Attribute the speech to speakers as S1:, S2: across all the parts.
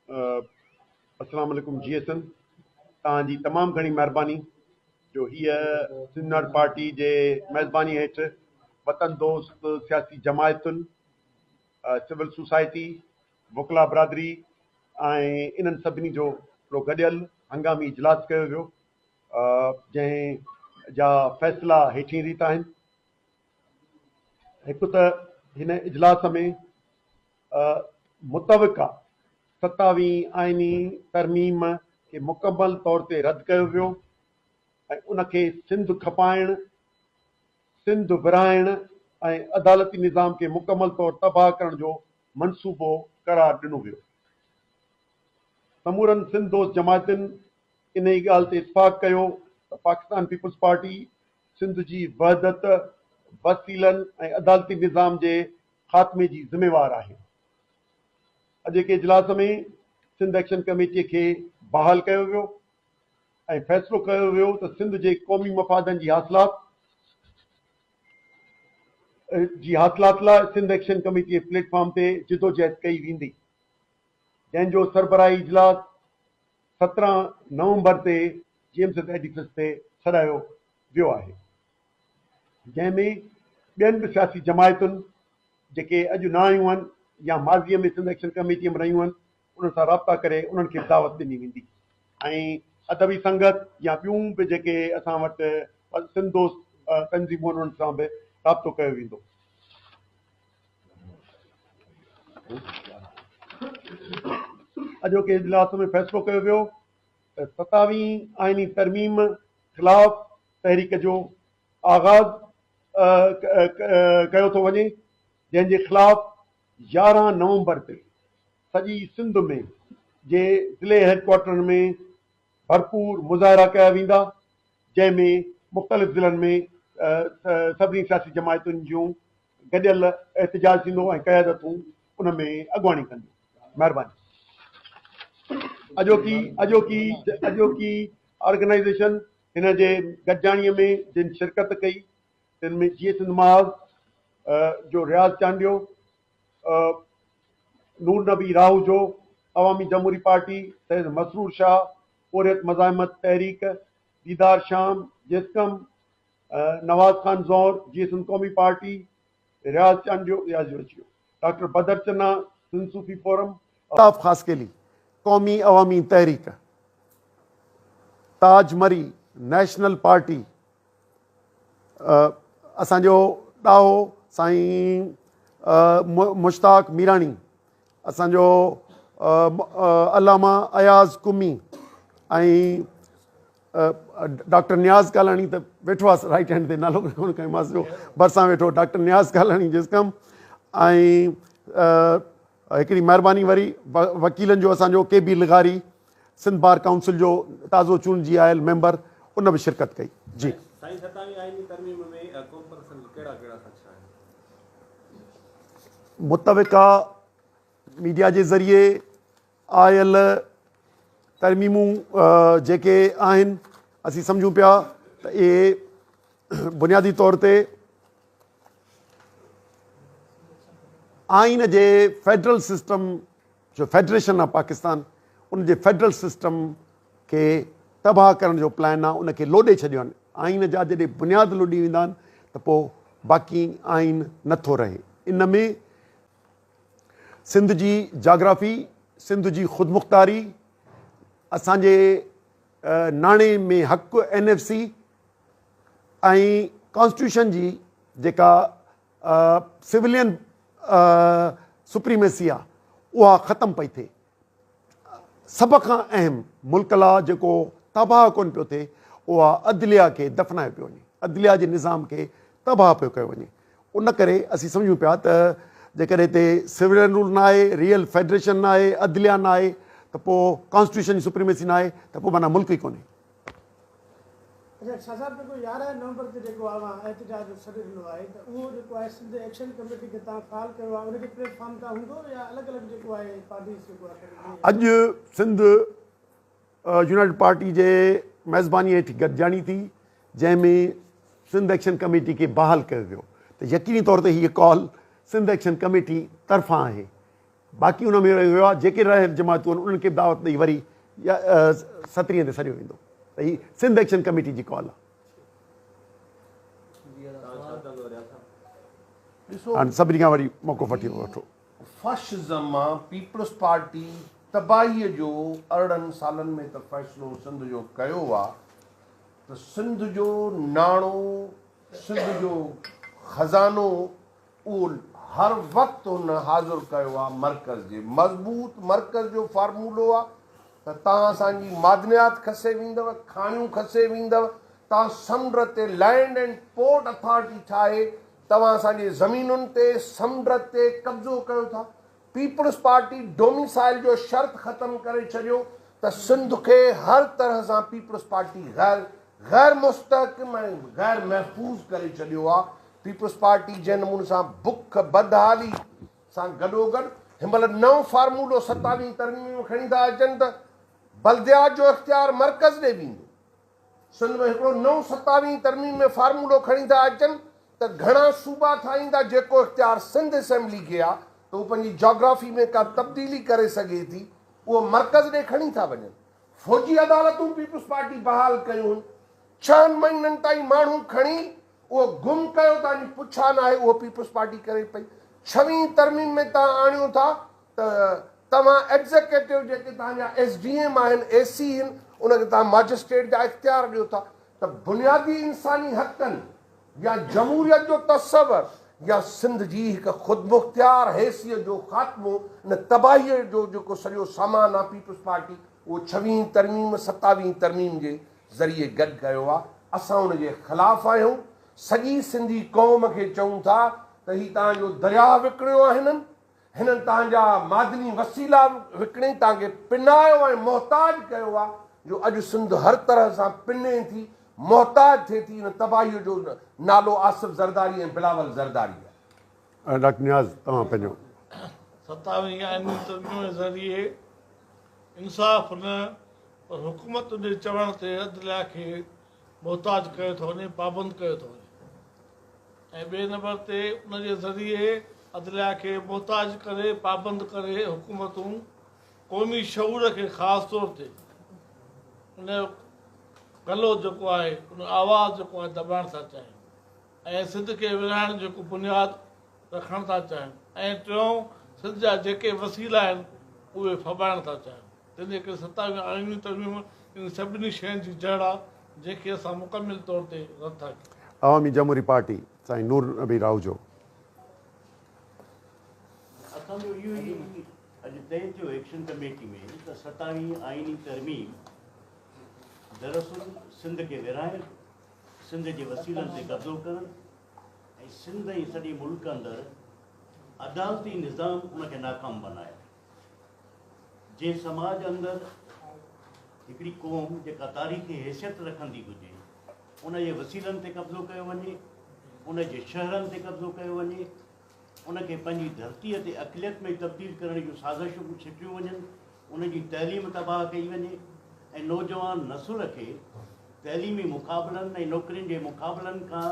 S1: السلام عليڪم جي ايس اين توهان جي تمام گهڻي مهرباني جو هيء سنڌ نارڊ پارٽي جي ميزباني هيٺ وطن دوست سياسي جماعتن سول سوسائٽي وڪلا برادري ۽ انهن سڀني جو هڪڙو گڏيل هنگامي اجلاس ڪيو ويو جنهن جا فيصلا هيٺين ريت آهن هڪ ته هن اجلاس ۾ متوقع ستاويهين آئيني ترميم کي مڪمل طور تي رد ڪيو ويو ۽ ان کي سنڌ کپائڻ، سنڌ ورهائڻ ۽ عدالتي نظام کي مڪمل طور تباهه ڪرڻ جو منصوبو قرار ڏنو ويو. سمورن سنڌ دوست جماعتن انهي ڳالهه تي اتفاق ڪيو ته پاڪستان پيپلز پارٽي سنڌ جي وحدت، وسيلن ۽ عدالتي نظام جي خاتمي جي ذميوار آهي. اڄوڪي اجلاس ۾ سنڌ ايڪشن ڪميٽي کي بحال ڪيو ويو ۽ فيصلو ڪيو ويو ته سنڌ جي قومي مفادن جي حاصلات جي حاصلات لاء سنڌ ايڪشن ڪميٽي جي پليٽ فارم تي جدوجهد ڪئي ويندي جنهن جو سربراهي اجلاس 17 نومبر تي جي ايم سيد ايڊيفس تي سڏايو ويو آهي جنهن ۾ ٻين به سياسي جماعتن جيڪي اڄ نه آيون آهن يا ماضي ۾ سنڌ ايڪشن ڪميٽي ۾ رهيون آهن انهن سان رابطا ڪري انهن کي به دعوت ڏني ويندي ۽ ادبي سنگت يا ٻيون به جيڪي اسان وٽ سنڌ دوست تنظيمون آهن انهن سان به رابطو ڪيو ويندو. اڄوڪي اجلاس ۾ فيصلو ڪيو ويو ته ستاويهين آئيني ترميم خلاف تحريڪ جو آغاز ڪيو ٿو وڃي جنهن جي خلاف 11 نومبر تي سڄي سنڌ ۾ جي ضلعي هيڊڪوارٽرن ۾ ڀرپور مظاهرا ڪيا ويندا جنهن ۾ مختلف ضلعن ۾ سڀني سياسي جماعتن جون گڏيل احتجاج ٿيندو ۽ قيادتون ان ۾ اڳواڻي ڪنديون. مهرباني. اڄوڪي اڄوڪي اڄوڪي آرگنائيزيشن هن جي گڏجاڻي ۾ جن شرڪت ڪئي تن ۾ جيئي سنڌ محاذ جو رياض چانڊيو، نور نبي راهوجو، عوامي جمهوري پارٽي، سيد مسرور شاهه، پورهيت مزاحمت تحريڪ، ديدار شام، جسقم، نواز خان زئور، جيئي سنڌ قومي پارٽي، رياض چانڊيو، رياض جو اچي ويو، ڊاڪٽر بدر چنا، سنڌ صوفي فورم،
S2: الطاف خاصخيلي، قومي عوامي تحريڪ، تاج مري، نيشنل پارٽي، اسان جو ڏاهو سائين مشتاق ميراڻي، اسان جو علامه اياز قمي ۽ ڊاڪٽر نياز ڪالاڻي ته ويٺو آس رائٽ هينڊ تي نالو به ڪونه کنيومانس جو ڀرسان ويٺو ڊاڪٽر نياز ڪالاڻي جسقم ۽ هڪڙي مهرباني وري وڪيلن جو اسان جو ڪي بي لغاري سنڌ بار ڪائونسل جو تازو چونڊجي آيل ميمبر ان به شرڪت ڪئي جي.
S3: سائين ستاويهين آئيني ترميم ۾ قوم پرستن کي ڪهڙا ڪهڙا خدشا آهن؟
S2: متوقع ميڊيا جي ذريعي آيل ترميمون جيڪي آهن اسين سمجهون پيا ته اهي بنيادي طور تي آئين جي فيڊرل سسٽم جو فيڊريشن آف پاڪستان ان جي فيڊرل سسٽم کي تباهه ڪرڻ جو پلان آهي ان کي لوڏي ڇڏيو آهن آئين جا جڏهن بنياد لوڏي ويندا آهن ته پوء باقي آئين نٿو رهي ان ۾ سنڌ جي جاگرافي، سنڌ جي خودمختاري، اسان جي ناڻي ۾ حق اين ايف سي ۽ ڪانسٽيٽيوشن جي جيڪا سولين سپريميسي آ اها ختم پئي ٿئي. سڀ کان اهم ملڪ لا جيڪو تباهه ڪونه پيو ٿئي اها عدليه کي دفنايو پيو وڃي، عدليه جي نظام کي تباهه پيو ڪيو وڃي. ان ڪري اسين سمجهون پيا ته جيڪڏهن هتي سويلين رول نه آهي، ريئل فيڊريشن نه آهي، عدليه نه آهي ته پوء ڪانسٽيٽيوشن جي سپريميسي نه آهي ته پوء معنيٰ ملڪ ئي ڪونهي.
S4: اڇا شاهه صاحب جيڪو 11 نومبر تي جيڪو اوهان احتجاج جو سڏ ڏنو آهي ته اهو جيڪو آهي سنڌ ايڪشن ڪميٽي کي توهان فعال ڪيو آهي ان جي پليٽ فارم تان هوندو يا الڳ الڳ جيڪو آهي پارٽيز جيڪو آهي پنهنجي
S2: اڄ سنڌ يونائيٽڊ پارٽي جي ميزباني هيٺ گڏجاڻي ٿي جنهن ۾ سنڌ ايڪشن ڪميٽي کي بحال ڪيو ويو ته يقيني طور تي هيء ڪال سنڌ ايڪشن ڪميٽي طرفان آهي. باقي ان ۾ اهو آهي جيڪي رهيل جماعتون آهن انهن کي به دعوت ڏئي وري سترهين تي سڏيو ويندو ته هي سنڌ ايڪشن ڪميٽي جي ڪال آهي. هاڻي سڀني کان وري موقف وٺي وٺو.
S5: فاشزم مان پيپلز پارٽي تباهي جو 18 سالن ۾ ته فيصلو سنڌ جو ڪيو آ ته سنڌ جو ناڻو سنڌ جو خزانو اهو هر وقت هن حاضر ڪيو آ مرڪز جي مضبوط مرڪز جو فارمولو آ ته تان اسان جي معدنيات کسي ويندؤ کاڻيون کسي ويندؤ تان سمنڊ تي لينڊ اينڊ پورٽ اٿارٽي ٺاهي توهان اسان جي زمينن تي سمنڊ تي قبضو ڪيو ٿا پيپلز پارٽي ڊوميسائل جو شرط ختم ڪري ڇڏيو ته سنڌ کي هر طرح سان پيپلز پارٽي غير غير مستحڪم ۽ غير محفوظ ڪري ڇڏيو آ پيپلز پارٽي جنهن نموني سان بک بدحالي سان گڏوگڏ هن مهل نئون فارمولو ستاويهين ترميم ۾ کڻي ٿا اچن ته بلديات جو اختيار مرڪز ڏي ويندو. سنڌ ۾ هڪڙو نئون ستاويهين ترميم ۾ فارمولو کڻي ٿا اچن ته گهڻا صوبا ٺاهيندا جيڪو اختيار سنڌ اسيمبلي کي آ ته هو پنهنجي جاگرافي ۾ ڪا تبديلي ڪري سگهي ٿي اهو مرڪز ڏي کڻي ٿا وڃن. فوجي عدالتون پيپلز پارٽي بحال ڪيون هن ڇهن مهينن تائين ماڻهو کڻي اهو گم ڪيو توهان جي پڇا ناهي اهو پيپلز پارٽي ڪري پئي. ڇويهين ترميم ۾ توهان آڻيو ٿا ته توهان ايگزيڪيٽو جيڪي توهان جا ايس ڊي ايم آهن اي سي هن ان کي توهان ماجسٽريٽ جا اختيار ڏيو ٿا ته بنيادي انساني حقن يا جمهوريت جو تصور يا سنڌ جي هڪ خودمختيار حيثيت جو خاتمو ان تباهي جو جيڪو سڄو سامان آهي پيپلز پارٽي اهو ڇويهين ترميم ستاويهين ترميم جي ذريعي گڏ ڪيو آ، اسان ان جي خلاف آهيون، سڄي سنڌي قوم کي چئون ٿا ته هي توهان جو درياهه وڪڻيو آ هنن، هنن توهان جا معدني وسيلا وڪڻي توهان کي پنايو ۽ محتاج ڪيو آ جو اڄ سنڌ هر طرح سان پني ٿي، محتاج ٿئي ٿي، ان تباهي جو نالو آصف زرداري ۽ بلاول زرداري آ.
S2: ڊاڪٽر نياز توهان پنهنجو.
S6: ستاويهين آئيني ترميم ذريعي انصاف نه پر حڪومتن جي چوڻ تي عدليا کي محتاج ڪيو ٿو وڃي، پابند ڪيو ٿو وڃي ۽ ٻئي نمبر تي ان جي ذريعي عدليا کي محتاج ڪري پابند ڪري حڪومتون قومي شعور کي خاص طور تي ان جو گلو جيڪو آهي ان جو آواز جيڪو آهي دٻائڻ ٿا چاهين ۽ سنڌ کي ورهائڻ جو هڪ بنياد رکڻ ٿا چاهين ۽ ٽيون سنڌ جا جيڪي وسيلا آهن اهي ڦٻائڻ ٿا چاهين. تنهن جي ڪري ستاويهين آئيني ترميم انهن سڀني شين جي جڙ آ جنهن کي اسان مڪمل طور تي رد ٿا ڪيون.
S2: عوامي جمهوري پارٽي سائين نور نبي راهوجو.
S7: اسان جو اهو ئي اڄ طئي ٿيو ايڪشن ڪميٽي ۾ ته ستاويهين آئيني ترميم دراصل سنڌ کي ورهائڻ، سنڌ جي وسيلن تي قبضو ڪرڻ ۽ سنڌ ۽ سڄي ملڪ اندر عدالتي نظام ان کي ناڪام بنائڻ. جنهن سماج اندر هڪڙي قوم جيڪا تاريخي حيثيت رکندي هجي ان جي وسيلن تي قبضو ڪيو وڃي، ان جي شهرن تي قبضو ڪيو وڃي، ان کي پنهنجي ڌرتيء تي اقليت ۾ تبديل ڪرڻ جون سازشون سٽيون وڃن، ان جي تعليم تباهه ڪئي وڃي ۽ نوجوان نسل کي تعليمي مقابلن ۽ نوڪرين جي مقابلن کان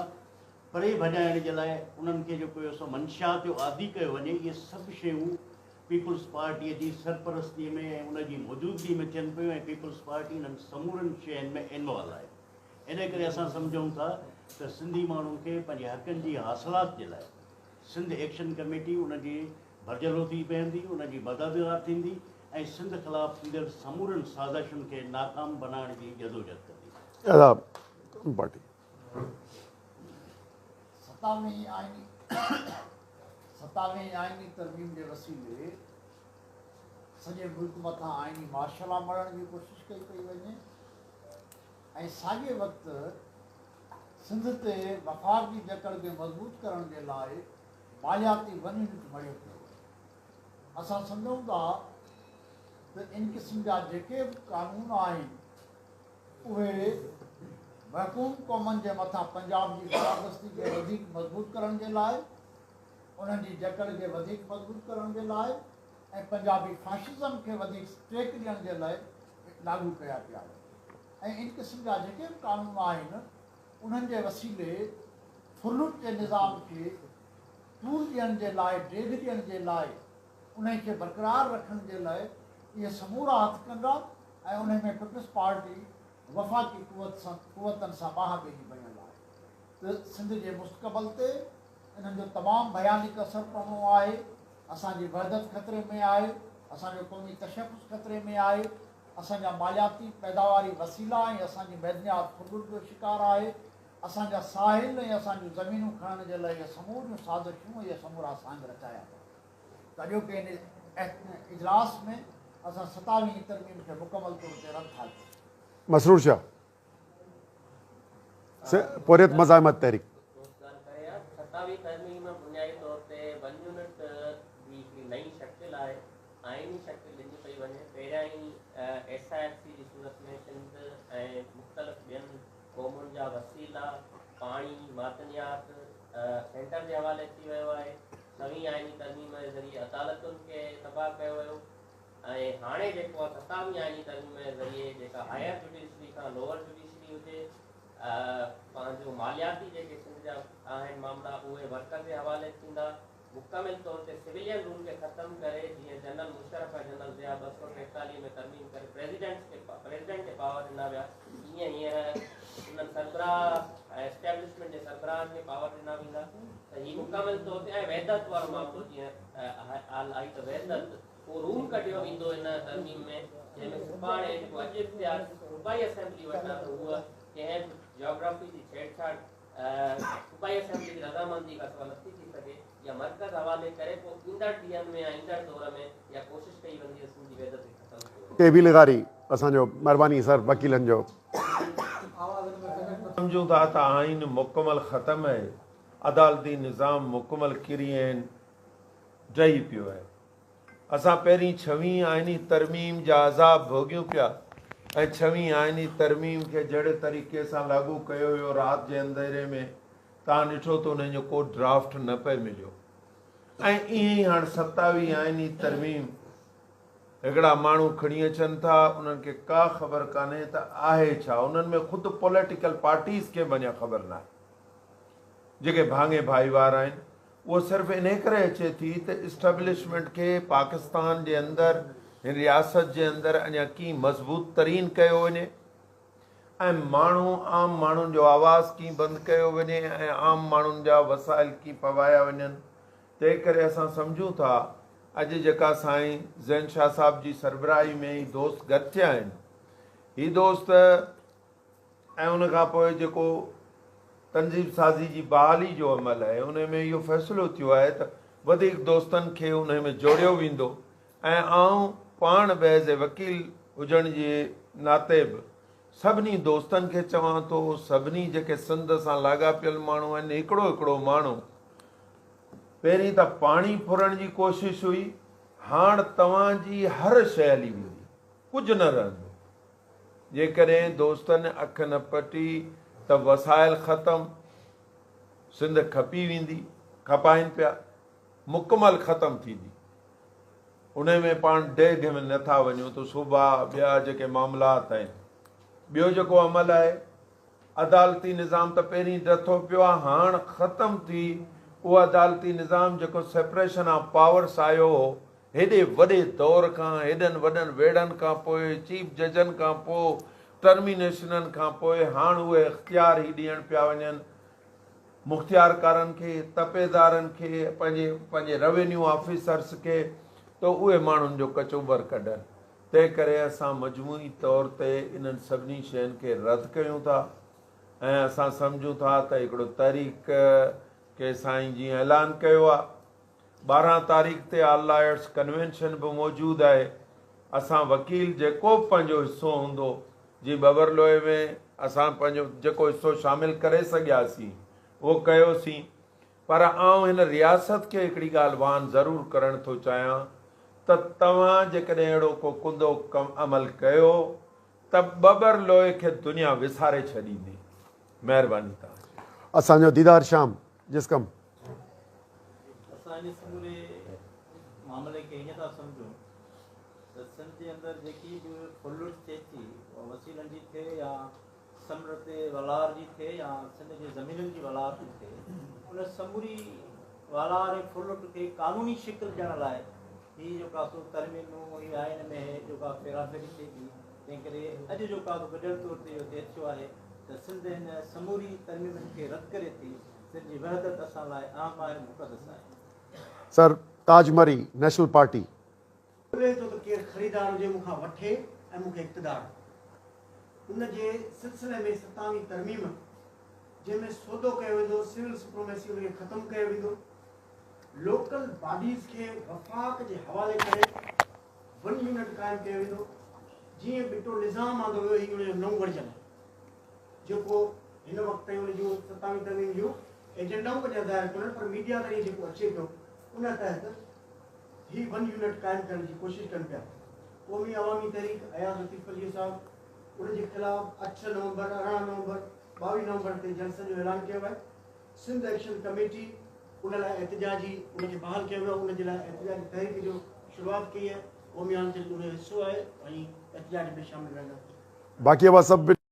S7: پري ڀڄائڻ جي لاء انهن کي جيڪو سو منشيات جو عادي ڪيو وڃي، اهي سڀ شيون پيپلز پارٽيء جي سرپرستيء ۾ ۽ ان جي موجودگيء ۾ ٿين پيون ۽ پيپلز پارٽي انهن سمورن شين ۾ انوالو آهي. انهيء ڪري اسان سمجهون ٿا ته سنڌي ماڻهن کي پنهنجي حقن جي حاصلات جي لاء سنڌ ايڪشن ڪميٽي ان جي ڀرجهلو ٿي بيهندي، ان جي مددگار ٿيندي ۽ سنڌ خلاف ٿيندڙ سمورن سازشن کي ناڪام بنائڻ جي جدوجهد ڪندي.
S2: ادا پارٽي.
S8: ستاويهين آئيني ستاويهين آئيني ترميم جي وسيلي سڄي ملڪ مٿان آئيني مارشل لا مڙهڻ جي ڪوشش ڪئي پئي وڃي ۽ ساڳئي وقت سنڌ تي وفاق جي جڪڙ کي مضبوط ڪرڻ جي لاء مالياتي ون يونٽ مڙهيو پيو وڃي. اسان سمجهون ٿا ته ان قسم جا جيڪي به قانون آهن اهي محڪوم قومن جي مٿان پنجاب جي بالادستي کي وڌيڪ مضبوط ڪرڻ جي لاء، انهن جي جڪڙ کي وڌيڪ مضبوط ڪرڻ جي لاء ۽ پنجابي فاشزم کي وڌيڪ ٽيڪ ڏيڻ جي لاء لاڳو ڪيا پيا وڃن ۽ ان قسم جا جيڪي به قانون آهن انهن جي وسيلي ڦرلٽ جي نظام کي طول ڏيڻ جي لاء، ڊيگهه ڏيڻ جي لاء. انهي کي برقرار رکڻ جي لاء اهي سمورا هٿ ڪنڊا ۽ انهي ۾ پيپلز پارٽي وفاقي قوت سان قوتن سان ٻانهن ٻيلي بڻيل آهي ته سنڌ جي مستقبل تي انهن جو تمام ڀيانڪ اثر پوڻو آهي، اسان جي وحدت خطري ۾ آهي، اسان جو قومي تشخص خطري ۾ آهي، اسان جا مالياتي پيداواري وسيلا ۽ اسان جي معدنيات ڦرلٽ جو شڪار آهي، اسان جا ساحل ۽ اسان جون زمينون کڻڻ جي لاء اهي سموريون سازشون ۽ اهي سمورا سانگ رچايا ويا ته اڄوڪي هن اجلاس ۾ اسان ستاويهين ترميم کي مڪمل طور تي رد ٿا ڪيون.
S2: مسرور شاهه، پورهيت مزاحمت تحريڪ.
S9: ستاويهين ترميم بنيادي طور تي ون يونٽ جي هڪڙي نئين شڪل آهي، آئيني شڪل ڏني پئي وڃي. پهريائين ايس I F C جي صورت ۾ سنڌ ۽ مختلف ٻين قومن جا وسيلا، پاڻي، معدنيات سينٽر جي حوالي ٿي ويو آهي. سوين آئيني ترميم جي ذريعي عدالتن کي تباهه ڪيو ويو ۽ هاڻي جيڪو آهي ستاويهين آئيني ترميم جي ذريعي جيڪا هائير جوڊيشري کان لوئر جوڊيشري هجي، پنهنجو مالياتي جيڪي سنڌ جا آهن معاملا اهي ورڪر جي حوالي ٿيندا. مڪمل طور تي سويلين رول کي ختم ڪري جيئن جنرل مشرف ۽ جنرل ضياء 243 ۾ ترميم ڪري پريزيڊنٽس کي پريزيڊنٽ کي پاور ڏنا ويا ايئن هينئر انهن سربراهه ۽ اسٽيبلشمينٽ جي سربراهن کي پاور ڏنا ويندا ته هي مڪمل طور تي ۽ وحدت وارو معاملو جيئن آئي ته وحدت اهو روم ڪڍيو ويندو ان ترميم ۾ جنهن ۾ سڀاڻي جيڪو اڄ اختيار صوبائي اسيمبلي وٽ آهي ته هوء ڪنهن به جاگرافي جي ڇيڙڇاڙ صوبائي اسيمبلي جي رضامندي کان سواء نٿي ٿي سگهي يا مرڪز حوالي ڪري پوء ايندڙ ڏينهن ۾ يا ايندڙ دور ۾ اها ڪوشش ڪئي ويندي ته سنڌ جي وحدت کي ختم ڪيو وڃي.
S2: ٽي بي لغاري اسان جو مھرباني سر وڪيلن جو.
S5: سمجهون ٿا ته آئين مڪمل ختم اهي، عدالتي نظام مڪمل ڪري ۽ ڊهي پيو اهي. اسان پهرين ڇويهين آئيني ترميم جا عذاب ڀوڳيون پيا ۽ ڇويهين آئيني ترميم کي جهڙي طريقي سان لاڳو ڪيو ويو رات جي انڌيري ۾ توهان ڏٺو ته انهن جو ڪو ڊرافٽ نه پئي مليو ۽ ائين ئي هاڻ ستاويهين آئيني ترميم هڪڙا ماڻهو کڻي اچن ٿا انهن کي ڪا خبر ڪانهي ته آهي ڇا انهن ۾ خود پوليٽيڪل پارٽيز کي به اڃا خبر ناهي جيڪي ڀاڱي ڀائيوار آهن اهو صرف انهي ڪري اچي ٿي ته اسٽيبلشمينٽ کي پاڪستان جي اندر هن رياست جي اندر اڃا ڪين مضبوط ترين ڪيو وڃي ۽ ماڻهو عام ماڻهن جو آواز ڪين بند ڪيو وڃي ۽ عام ماڻهن جا وسائل ڪين پوايا وڃن تنهن ڪري اسان سمجهون ٿا اڄ جيڪا سائين زين شاهه صاحب جي سربراهي ۾ هي دوست گڏ ٿيا آهن هي دوست ۽ ان کان پوء جيڪو تنظيم سازي جي بحالي جو عمل آهي ان ۾ اهو فيصلو ٿيو آهي ته وڌيڪ دوستن کي ان ۾ جوڙيو ويندو ۽ آئون پاڻ به ايز اي وڪيل هجڻ جي ناتي به سڀني دوستن کي چوان ٿو سڀني جيڪي سنڌ سان لاڳاپيل ماڻهو آهن هڪڙو هڪڙو ماڻهو پهرين ته پاڻي ڦرڻ جي ڪوشش هئي هاڻ توهان جي هر شيء هلي ويندي ڪجهه نه رهندو. جيڪڏهن دوستن اک نه پٽي ته وسائل ختم، سنڌ کپي ويندي، کپائين پيا، مڪمل ختم ٿيندي. انهي ۾ پاڻ ڊيگهه ۾ نه ٿا وڃون ته صوبا ٻيا جيڪي معاملات آهن. ٻيو جيڪو عمل آهي عدالتي نظام ته پهرين ڊٿو پيو آهي هاڻ ختم ٿي اهو عدالتي نظام جيڪو سيپريشن آف پاورس آيو هو هيڏي وڏي دور کان هيڏن وڏن ويڙهن کان پوء چيف ججن کان پوء ٽرمينيشنن کان پوء هاڻ اهي اختيار هي ڏيڻ پيا وڃن مختيارڪارن کي تپيدارن کي پنهنجي پنهنجي روينيو آفيسرس کي ته اهي ماڻهن جو ڪچوبر ڪڍن تنهن ڪري اسان مجموعي طور تي انهن سڀني شين کي رد ڪيون ٿا ۽ اسان سمجهون ٿا ته هڪڙو تحريڪ کي سائين جيئن اعلان ڪيو آهي 12 تاريخ تي آل لائرس ڪنوينشن به موجود آهي اسان وڪيل جيڪو به پنهنجو حصو هوندو جي ٻبرلوئي ۾ اسان پنهنجو جيڪو حصو شامل ڪري سگهياسين اهو ڪيوسين پر آئون هن رياست کي هڪڙي ڳالهه وان ضرور ڪرڻ ٿو چاهيان ته توهان جيڪڏهن اهڙو ڪو ڪندو ڪم عمل ڪيو ته ٻٻر لوئي کي دنيا وساري ڇڏيندي. مهرباني توهان جي.
S2: اسان جو ديدار شام جسقم.
S10: اسان ان سموري معاملي کي ائين ٿا سمجهون ته سنڌ جي اندر جيڪي به ڦرلٽ ٿئي ٿي اها وسيلن جي ٿئي يا سمنڊ تي والار جي ٿئي يا سنڌ جي زمينن جي والار جي ٿئي، ان سموري والار ۽ ڦرلٽ کي قانوني شڪل ڏيڻ لاء هي جيڪو آ سو ترميمون هي آئين ۾ جيڪا ڦيراڦيري ٿئي ٿي تنهن ڪري اڄ جيڪو آ سو گڏيل طور تي اهو طئي ٿيو آهي ته سنڌ هن سموري ترميمن کي رد ڪري ٿي سنڌ جي وحدت اسان لاء اهم آهي مقدس آهي.
S2: Sir Taj Marri, national party.
S11: ڳولي ٿو ته ڪير خريدار هجي مون کان وٺي ۽ مون کي اقتدار ان جي سلسلي ۾ ستاويهين ترميم جنهن ۾ سودو ڪيو ويندو سول سپروميسي ان کي ختم ڪيو ويندو لوڪل باڊيز کي وفاق جي حوالي ڪري ون يونٽ قائم ڪيو ويندو جيئن ٻٽو نظام آندو ويو هي ان جو نئون ورجن آهي جيڪو هن وقت تائين ان جون ستاويهين ترميم جون ايجنڊائون به اڃا ظاهر ڪونهن پر ميڊيا ذريعي جيڪو اچي پيو ان تحت هي ون يونٽ قائم ڪرڻ جي ڪوشش ڪن پيا. قومي عوامي تحريڪ اياز لطيف پليجو صاحب ان جي خلاف اٺ نومبر، 18 نومبر، 22 نومبر تي جلسن جو اعلان ڪيو آهي. سنڌ ايڪشن ڪميٽي ان لاء احتجاجي ان کي بحال ڪيو ويو آهي ان جي لاء احتجاجي تحريڪ جو شروعات ڪئي آهي. قومي عوامي تحريڪ ان جو حصو آهي ۽ احتجاج ۾ شامل رهندا.
S2: باقي اوهان سڀ.